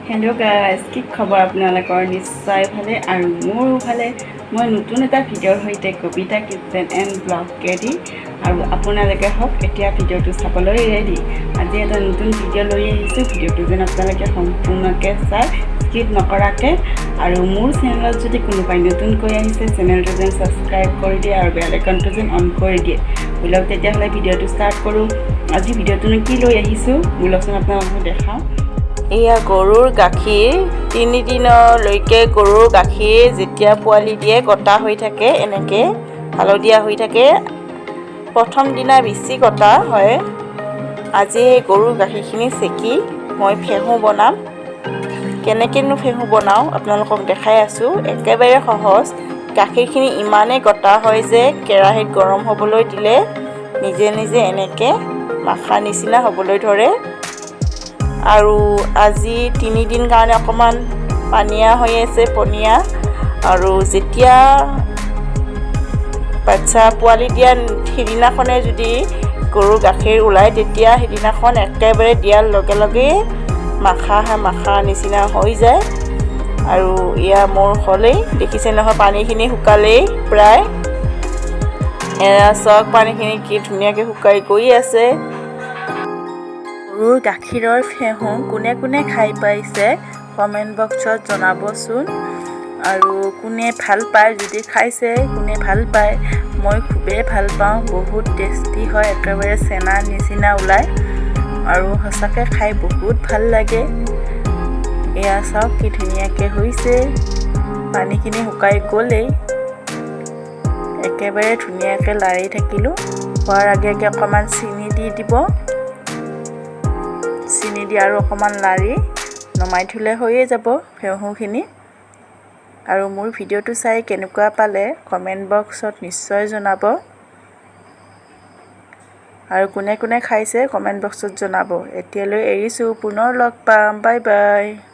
Hello' guys, কি খবৰ আপোনালোকৰ? নিশ্চয় ভালে আৰু মোৰো ভালে। মই নতুন এটা ভিডিঅ'ৰ সৈতে কবিতা কিটচেন এণ্ড ব্লগ ৰেডি আৰু আপোনালোকে হওক এতিয়া ভিডিঅ'টো চাবলৈ ৰেডি। আজি এটা নতুন ভিডিঅ' লৈ আহিছোঁ। ভিডিঅ'টো যেন আপোনালোকে সম্পূৰ্ণকৈ চাই, স্কিপ নকৰাকৈ। আৰু মোৰ চেনেলত যদি কোনোবাই নতুনকৈ আহিছে, চেনেলটো যেন ছাবস্ক্ৰাইব কৰি দিয়ে আৰু বেল আইকনটো যেন অন কৰি দিয়ে। ব'লক তেতিয়াহ'লে, ভিডিঅ'টো ষ্টাৰ্ট কৰোঁ। আজি ভিডিঅ'টোনো কি লৈ আহিছোঁ, ব'লকচোন আপোনালোকক দেখাওঁ। এয়া গৰুৰ গাখীৰ। 3 দিনলৈকে গৰুৰ গাখীৰ যেতিয়া পোৱালি দিয়ে, গোটা হৈ থাকে, এনেকৈ হালধীয়া হৈ থাকে। প্ৰথম দিনা বেছি গোটা হয়। আজি এই গৰুৰ গাখীৰখিনি চেকি মই ফেহু বনাম। কেনেকৈনো ফেহু বনাওঁ, আপোনালোকক দেখাই আছোঁ। একেবাৰে সহজ। গাখীৰখিনি ইমানেই গোটা হয় যে কেৰাহীত গৰম হ'বলৈ দিলে নিজে নিজে এনেকৈ মাখা নিচিনা হ'বলৈ ধৰে। আৰু আজি 3 দিন কাৰণে অকণমান পানীয়া হৈ আছে, পনীয়া। আৰু যেতিয়া বাচ্ছা পোৱালি দিয়া সিদিনাখনে যদি গৰুৰ গাখীৰ ওলায়, তেতিয়া সিদিনাখন একেবাৰে দিয়াৰ লগে লগেই মাখা মাখা নিচিনা হৈ যায়। আৰু এয়া মোৰ হ'লেই। দেখিছে নহয়, পানীখিনি শুকালেই প্ৰায়। এয়া চাওক, পানীখিনি কি ধুনীয়াকৈ শুকাই গৈ আছে। গৰুৰ গাখীৰৰ ফেহু কোনে কোনে খাই পাইছে, কমেণ্ট বক্সত জনাবচোন। আৰু কোনে ভাল পায়, যদি খাইছে, কোনে ভাল পায়? মই খুবেই ভাল পাওঁ। বহুত টেষ্টি হয়, একেবাৰে চেনা নিচিনা ওলায় আৰু সঁচাকৈ খাই বহুত ভাল লাগে। এয়া চাওক, কি ধুনীয়াকৈ হৈছে। পানীখিনি শুকাই গ'লেই। একেবাৰে ধুনীয়াকৈ লাৰি থাকিলোঁ। হোৱাৰ আগে আগে অকণমান চেনি দি দিব। চেনি দি আৰু অকণমান লাৰি নমাই থ'লে হৈয়ে যাব ফেহুখিনি। আৰু মোৰ ভিডিঅ'টো চাই কেনেকুৱা পালে, কমেণ্ট বক্সত নিশ্চয় জনাব। আৰু কোনে কোনে খাইছে, কমেণ্ট বক্সত জনাব। এতিয়ালৈ এৰিছোঁ, পুনৰ লগ পাম। Bye bye.